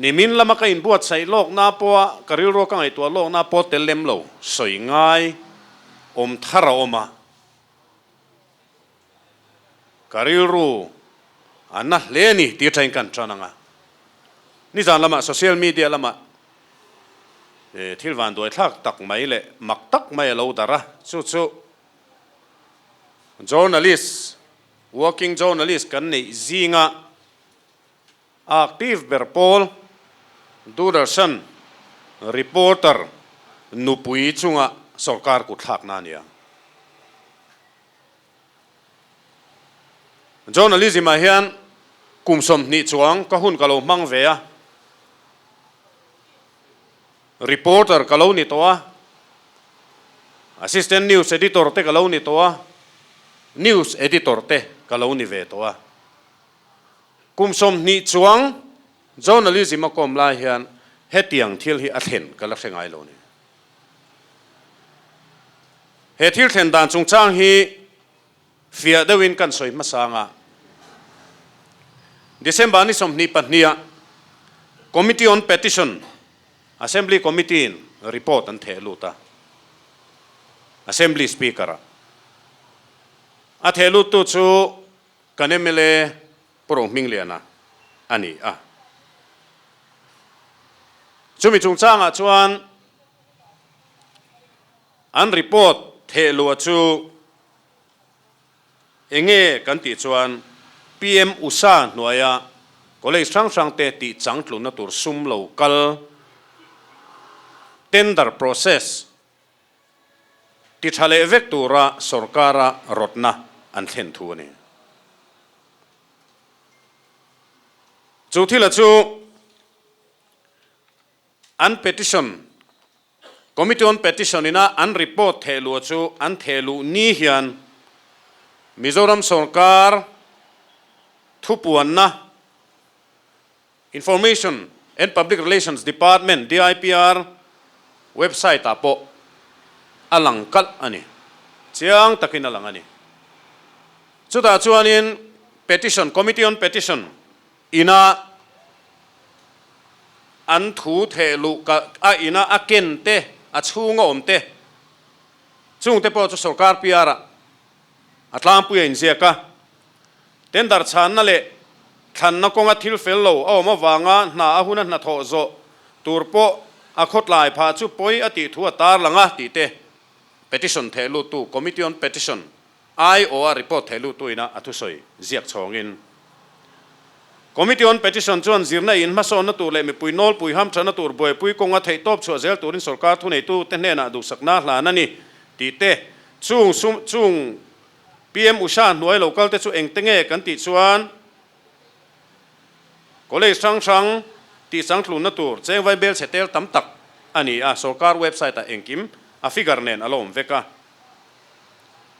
Nimin lama ka inbuatsaih lawkna pawha ka rilrua ka ngaihtuah lawkna pawh tel lem lo sawi ngai awm thar a awm a. Ka rilru a na hle a ni tih atangin kan tan ang a. Nizan lamah social media lamah thil vanduaithlak tak mai leh mak tak mai a lo darh a, chu chu journalist, working journalist kan neih zinga Active ber pawl Doordarshan reporter nupui chunga sorkar kut thlakna a ni a. Journalism ah hian kum 20 chuang ka hun ka lo hmang ve a, reporter ka lo ni tawh a, assistant news editor te ka lo ni tawh a, news editor te ka lo ni ve tawh a. Kum 20 chuang journalism a kawm lai hian hetiang thil hi a thlen ka la hre ngai lo ni. He thil thlen dan chungchang hi fiah deuhin kan sawi hmasa anga December ni 22 ah Committee on Petition, Assembly Committee in report an theh lut a, Assembly Speaker ah a theh lut tu chu Kan mla Pu Rohmingliana a ni a. Chumi chungchangah chuan an report thehluah chu enge kan tih chuan PM Usa hnuaia college hrang hrangte tih changtlunna tur sum lo kal tender process Ti tha leh vek tura sorkara rawtna an thlen thu a ni. Chu thila chu an petition, Committee on Petition ina an report thehluah chu an thehluh ni hian Mizoram sorkar thupuanna Information and Public Relations Department, DIPR, website ah pawh a lang kalh a ni. Chiang takin a lang a ni. Chutah chuanin Petition, Committee on Petition ina an thu theh luh a ina a ken te, a chhunga awm te, chungte pawh chu sorkar PR ah a tlangpui a inziak a. Tender chhanna leh thlanna kawnga thil fel lo a awm avanga hna a huna hnathawh zawh tur pawh a khawtlai phah chu pawi a tih thu a tarlang a tih te petition theh luttu Committee on Petition aiawha report theh luttu ina a thusawi ziak chhawngin Committee on Petition chuan zirna in hmasawnna tur leh mipui nawlpui hamthatna tur buaipui kawnga theihtawp chhuah zel turin sorkar thuneitu te hnenah duhsakna hlan a ni tih te chung sum chung PM Usha hnuai lo kal te chu engte nge kan tih chuan College hrang hrang tih changtlunna tur cheng vai bel chhe tel tam tak a ni a, sorkar website ah engkim a figure nen a la awm vek a.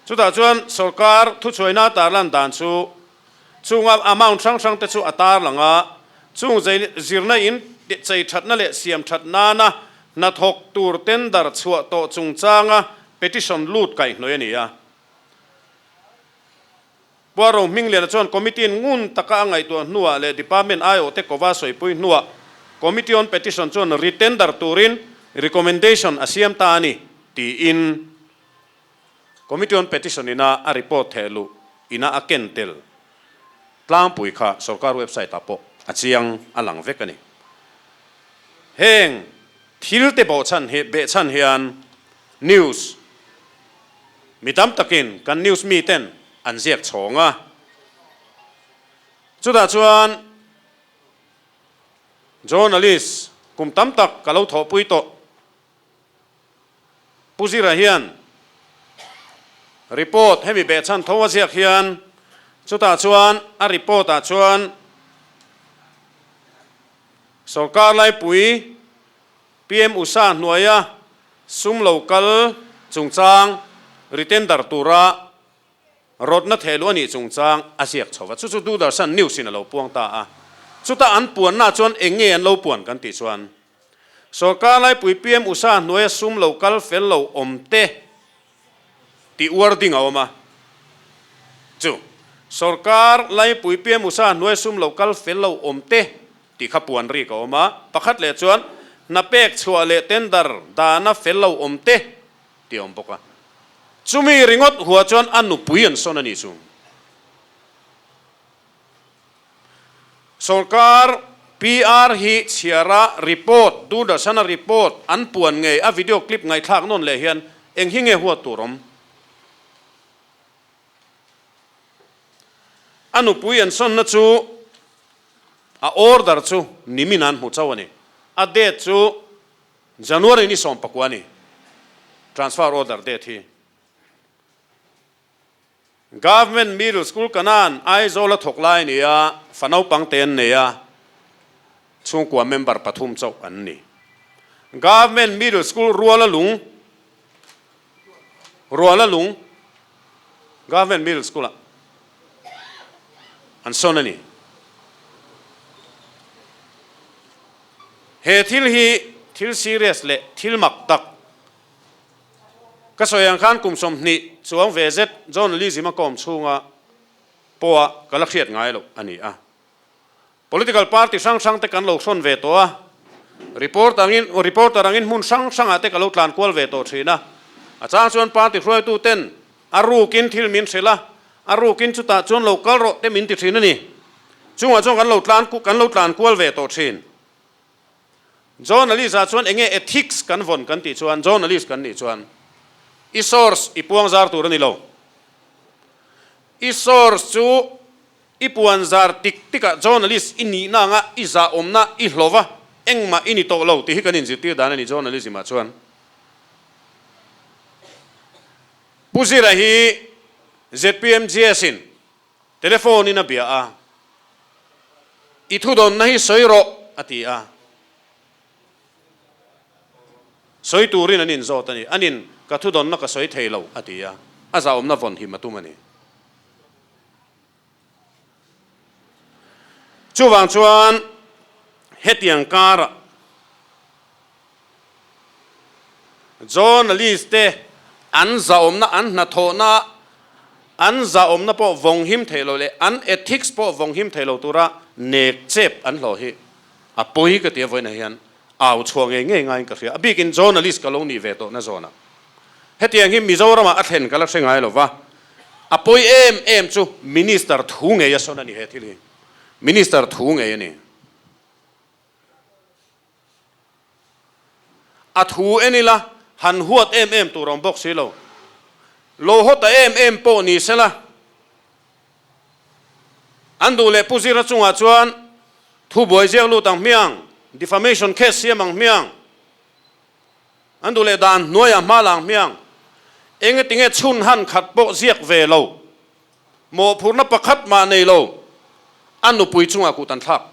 Chutah chuan sorkar thuchhuaina tarlan dan chu chunga amount hrang hrang te chu a tarlang a, chung zirna in chei thatna leh siam that nana hnathawk tur tender chhuah tawh chungchanga petition lut kaihhnawih a ni a. Puaro Hmingliana chuan Committee-in ngun taka a ngaihtuah hnuah leh Department aiawhte kova sawipui hnuah Committee on Petition chuan re-tender turin recommendation a siam ta a ni, tiin Committee on Petition ina a report thehluh ina a ken tel tlangpui kha sorkar website ah pawh a chiang a lang vek a ni. Heng thil te bawhchhan hi behchhan hian news Mi tam takin kan news miten an ziak chhawng a, chutah chuan journalist kum tam tak ka lo thawhpui tawh. Pu Zira hian report hemi behchhan tho a ziak hian chutah chuan a report ah chuan sorkar laipui PM Usa hnuaia sum lo kal chungchang retender tura rawtna thehluh a nih chungchang a ziak chho va, chu chu Doordarshan News in a lo puang ta a. Chuta an puanna chuan eng nge an lo puan kan tih chuan Sorkar laipui PM Usa hnuaia sum lo kal fel lo awm te tih uar ding a awm a, chu Sorkar laipui PM Usa hnuaia sum lo kal fel lo awm te. tih kha puan rik a awm a, pakhat leh chuan hna pek chhuah leh tender dana fel lo awm te tih a awm bawk a. Chumi ringawt hua chuan a nupui an sawn a nih chu. Sorkar PR hi chhiara report, Doordarshan-a report an puan ngei a video clip ngaihthlak nawn leh hian eng hi nge huat tur awm? A nupui an sawnna chu a order chu nimin an hmu chauh a ni. A date chu January ni 19 a ni. Transfer order date hi. Government Middle School Kanan, Aizawl a thawk lai a ni a, fa naupang te an nei a, chhungkua member pathum chauh an ni. Government Middle School Ruala Lung, Ruala Lung Government Middle School ah an sawn a ni. He thil hi thil serious leh thil mak tak Ka sawi ang khan kum 20 chuang ve zet journalism a kawm chhunga pawha ka la hriat ngai loh a ni a. Political party hrang hrang te kan lo hrawn ve tawh a, report angin reporter angin hmun hrang hrangah te ka lo tlan kual ve tawh thin a. A chang chuan party hruaitu ten a rukin thil min hrilh a, a rukin chutah chuan lo kal rawh te min ti thin a ni. Chungah chuan kan lo tlan kan lo tlan kual ve tawh thin. Journalist ah chuan enge ethics kan vawn kan tih chuan journalist kan nih chuan i source i puang zar tur a ni lo. I source chu i puan zar tik tik ah journalist i nihna anga i zahawmna i hlova engmah i ni tawh lo tih hi kan inzirtir dan a ni journalism ah chuan. Pu Zira hi ZPMGS in Telephone in a bia a, I thudawnna hi sawi rawh a ti a. Sawi turin an inzawt a ni. Anin ka thudawnna ka sawi thei lo a ti a, a zahawmna vawn him a tum a ni. Chuvang chuan hetiang karah Journalist te an zahawmna, an hnathawhna, an zahawmna pawh vawng him thei lo leh an ethics pawh vawng him thei lo tura nek chep an hlawh hi a pawi ka ti a vawiinah hian au chhuah ngei ngei ngaiin ka hria. A bikin journalist ka lo nih ve tawhna zawnah hetiang hi Mizoramah a thlen ka la hre ngai lo va, a pawi em em chu Minister thu ngei a sawn a ni he thil hi. Minister thu ngei a ni. A thu en ila, han huat em em tur awm bawk si lo. Lo haw ta em em pawh ni sela, an duh leh Pu Zira chungah chuan thubuai ziak lut ang hmiang, defamation case siam ang hmiang, an duh leh dan hnuaiah hma la ang hmiang, engetinge chhun han khat pawh ziak ve lo, mawhphurhna pakhat mah nei lo, a nupui chungah kut an thlak.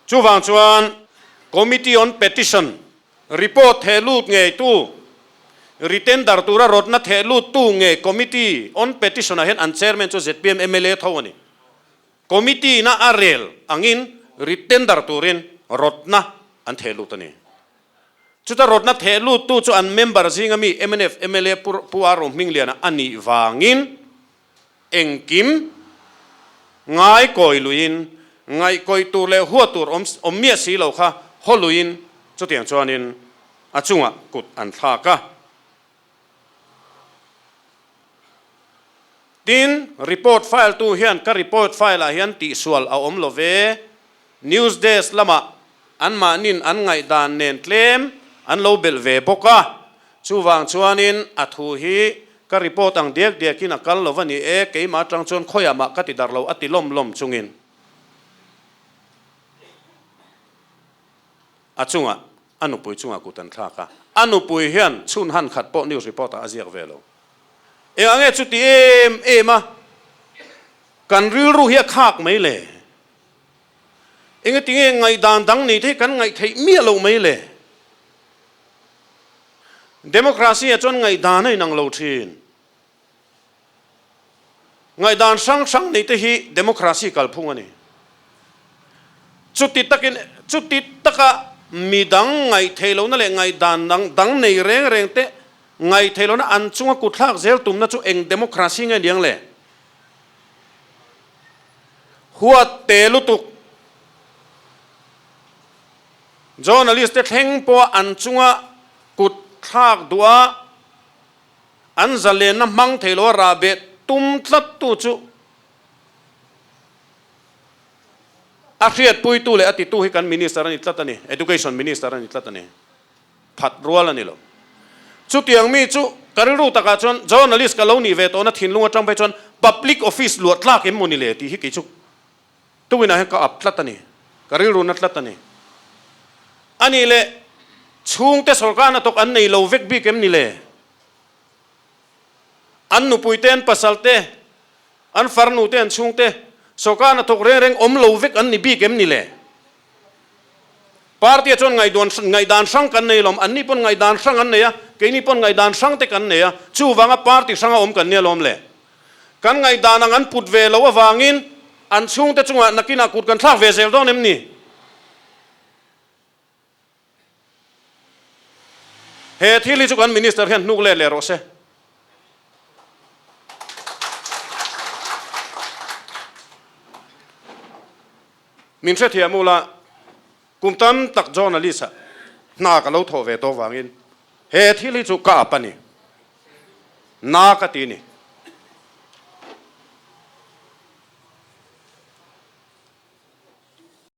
Chuvang chuan Committee on Petition report theh lut ngeitu, retender tura rawtna theh luttu ngei Committee on Petition ah hian an Chairman chu zpm mla tho a ni. Committee na a rel angin retender turin rawtna an theh lut a ni. Chuta rawtna theh luttu chu an member zinga mi mnf mla Pu Aro Hmingliana a nih vangin engkim ngai kawi luiin ngaihkawih tur leh huat tur awm awm miah si lo kha haw luiin chutiang chuanin a chungah kut an thlak a. Tin, report file tu hian ka report file ah hian tihsual a awm lo ve, news desk lamah anmahnin an ngaihdan nen tlem an lo belh ve bawk a, chuvang chuanin a thu hi ka report ang diak diakin a kal lo va ni e, keimah atang chuan khawiah mah ka ti darh lo a ti lawm lawm chungin a chungah a nupui chungah kut an thlak a, a nupui hian chhun han khat pawh news report ah a ziak ve lo. Engah nge chuti em em a kan rilru hi a khak mai le? Engatinge ngaihdan dang nei te hi kan ngaih theih miah loh mai le? Democracy ah chuan ngaihdan a inang lo thin. Ngaihdan hrang hrang nei te hi democracy kalphung a ni. Chuti takin, chuti taka midang ngaih theih lohna leh ngaihdan dang dang nei reng reng te ngaih theih lohna an chunga kutthlak zel tumna chu eng democracy nge niang le? Huat te lutuk. Journalist te thleng pawh an chunga kut thlak duh a, an zalenna hmang thei lo a rahbeh tum tlat tu chu a hriatpuitu leh a titu hi kan Minister a ni tlat a ni, Education Minister a ni tlat a ni. Phat rual a ni lo. Chutiang mi chu ka rilru takah chuan journalist ka lo nih ve tawhna thinlung atang phei chuan public office luah tlak em maw ni le tih hi kei chu tuinah hian ka up tlat a ni, ka rilru na tlat a ni. A nih leh chhungte sawrkar hnathawk an nei lo vek bik em ni le? An nupuite, an pasalte, an farnute, an chhungte sawrkar hnathawk reng reng awm lo vek an ni bik em ni le? Party-a chuan ngaihduan ngaihdan hrang kan nei alawm, anni pawn ngaihdan hrang an nei a, keini pawn ngaihdan hrang te kan nei a, chuvanga party hranga awm kan nia alawm le. Kan ngaihdan ang an put ve loh avangin an chhungte chungah nakinah kut kan thlak ve zel dawn em ni? He thil hi chu kan Minister hian hnuk let leh rawh se. Min hrethiam ula, kum tam tak journalist ah hna ka lo thawh ve tawh vangin he thil hi chu ka ap a ni. Na ka ti ni.